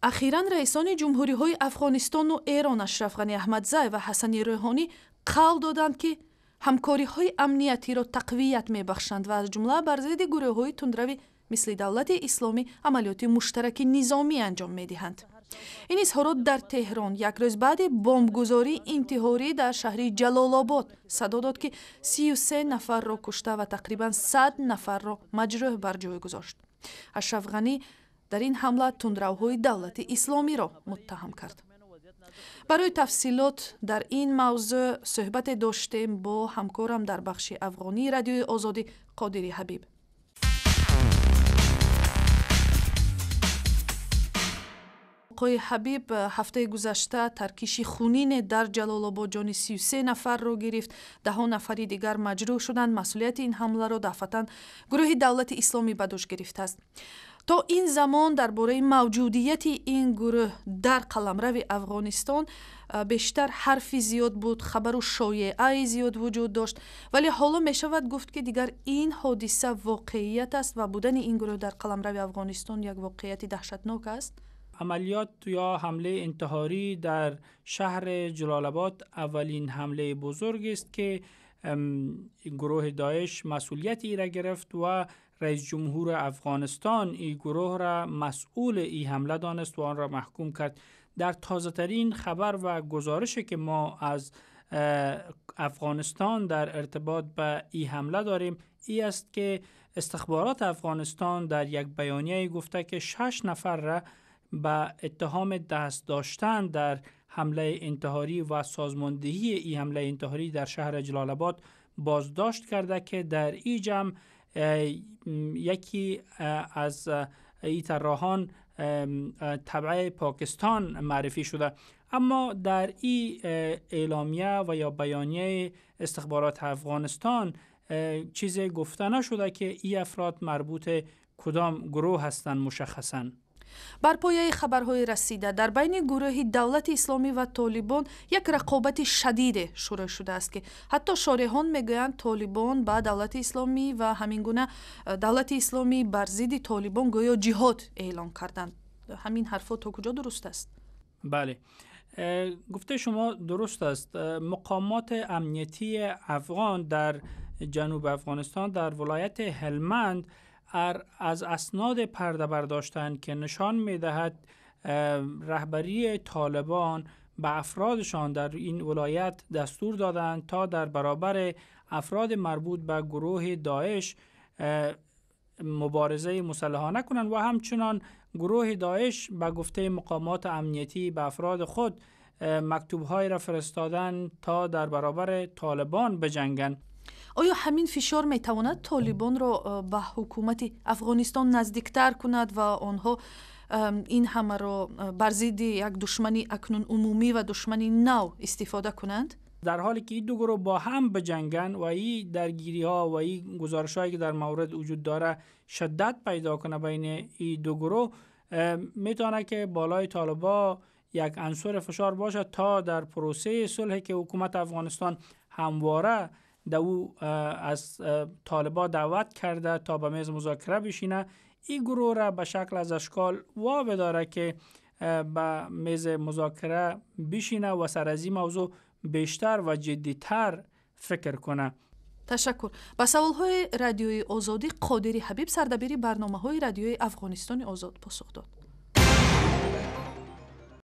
Ахиран раисони ҷумҳуриҳои Афғонистону Эрон, Ашраф Ғанӣ Аҳмадзай ва Ҳасани Рӯҳонӣ, қавл доданд, ки ҳамкориҳои амниятиро тақвият мебахшанд ва аз ҷумла бар зидди гурӯҳҳои тундравӣ мисли Давлати Исломӣ амалиёти муштараки низомӣ анҷом медиҳанд. Ин изҳорот дар Теҳрон як рӯз баъди бомбгузории интиҳорӣ дар шаҳри Ҷалолобод садо дод, ки 33 нафарро кушта ва тақрибан 100 нафарро маҷрӯҳ бар ҷой гузошт. Ашраф Ғанӣ дар ин ҳамла тундравҳои Давлати Исломиро муттаҳам кард. Барои тафсилот дар ин мавзӯъ суҳбате доштем бо ҳамкорам дар бахши афғонии Радиои Озодӣ Қодири Ҳабиб. Оқои Ҳабиб, ҳафтаи гузашта таркиши хунине дар Ҷалолобод ҷони 33 нафарро гирифт, даҳо нафари дигар маҷрӯҳ шуданд. Масъулияти ин ҳамларо дафъатан гурӯҳи Давлати Исломӣ ба дӯш гирифтааст. То ин замон дар бораи мавҷудияти ин гурӯҳ дар қаламрави Афғонистон бештар ҳарфи зиёд буд, хабару шоеаи зиёд вуҷуд дошт, вале ҳоло мешавад гуфт, ки дигар ин ҳодиса воқеият аст ва будани ин гурӯҳ дар қаламрави Афғонистон як воқеияти даҳшатнок аст. عملیات یا حمله انتحاری در شهر جلال آباد اولین حمله بزرگ است که گروه داعش مسئولیت ای را گرفت و رئیس جمهور افغانستان این گروه را مسئول این حمله دانست و آن را محکوم کرد. در تازه ترین خبر و گزارش که ما از افغانستان در ارتباط به این حمله داریم ای است که استخبارات افغانستان در یک بیانیه گفته که 6 نفر را به اتهام دست داشتن در حمله انتحاری و سازماندهی این حمله انتحاری در شهر جلال آباد بازداشت کرده که در این جمع یکی از این طراحان تبع پاکستان معرفی شده. اما در این اعلامیه و یا بیانیه استخبارات افغانستان چیز گفته نشده که این افراد مربوط کدام گروه هستند مشخصاً. Бар пояи хабарҳои расида, дар байни гурӯҳи Давлати Исломӣ ва Толибон як рақобати шадиде шурӯъ шудааст, ки ҳатто шореҳон мегӯянд, Толибон ба Давлати Исломӣ ва ҳамин гуна Давлати Исломӣ бар зидди Толибон гӯё ҷиҳод эълон карданд. Ҳамин ҳарфҳо то куҷо дуруст аст? Бале, гуфтаи шумо дуруст аст. Мақомоти амниятии афғон дар ҷануби Афғонистон, дар вилояти Ҳелманд, аз аснод پرده برداشتند که نشان می‌دهد رهبری طالبان به افرادشان در این ولایت دستور دادند تا در برابر افراد مربوط به گروه داعش مبارزه مسلحانه کنند و همچنان گروه داعش به گفته مقامات امنیتی به افراد خود مکتوب‌های را فرستادند تا در برابر طالبان بجنگند. Оё ҳамин фишор метавонад Толибонро ба ҳукумати Афғонистон наздиктар кунад ва онҳо ин ҳамаро бар зидди як душмани акнун умумӣ ва душмани нав истифода кунанд? Дар ҳоле ки ин ду гурӯҳ бо ҳам биҷанганд ва ин даргириҳо ва ин гузоришҳое ки дар маврид вуҷуд дора шиддат пайдо кунад байни ин ду гурӯҳ, метавонад ки болои толибо як عنصر фишор бошад то дар پروسه صلح که حکومت افغانستان همواره در او از طالبا دعوت کرده تا به میز مذاکره بشینه، این گروه را به شکل از اشکال وا بداره که به میز مذاکره بشینه و سر از این موضوع بیشتر و جدیتر فکر کنه. Ташаккур. Ба саволҳои Радиои Озодӣ Қодири Ҳабиб, сардабири барномаҳои Радиои Афғонистони Озод, посух дод.